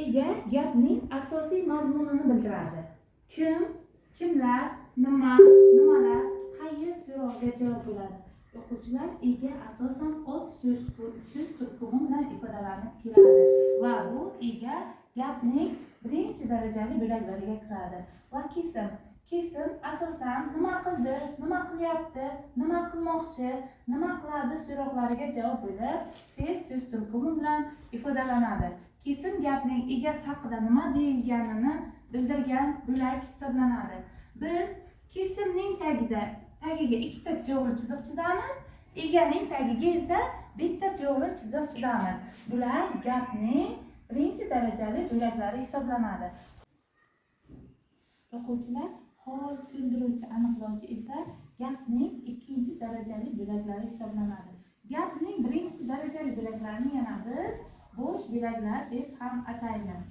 Ega gapning asosiy mazmunini bildiradi. Kim, kimlar, nima, nimalar, qayer so'rog'iga javob bo'ladi. O'quvchilar, ega asosan ot so'z turkumi bilan ifodalanib keladi va bu ega gapning birinchi darajali bo'laklariga kiradi. Va kesim. Kesim asosan nima qildi, nima qilyapti, nima qilmoqchi, nima qiladi so'roqlariga javob bo'lib, fe'l so'z turkumi bilan ifodalanadi. Kesim gapning egasi haqida nima deyilganini bildirgan bo'lak hisoblanadi. Biz kesimning tagiga ikkita to'g'ri chiziq chizamiz, eganing tagiga esa bitta to'g'ri chiziq chizamiz. Bular gapning birinchi darajali bo'laklari hisoblanadi. O'quvchilar, hol to'ldiruvchi, aniqlovchi esa gapning ikkinchi darajali bo'laklari hisoblanadi. Gapning birinchi darajali bo'laklarini yana biz bo'sh bo'laklar deb ham ataymiz.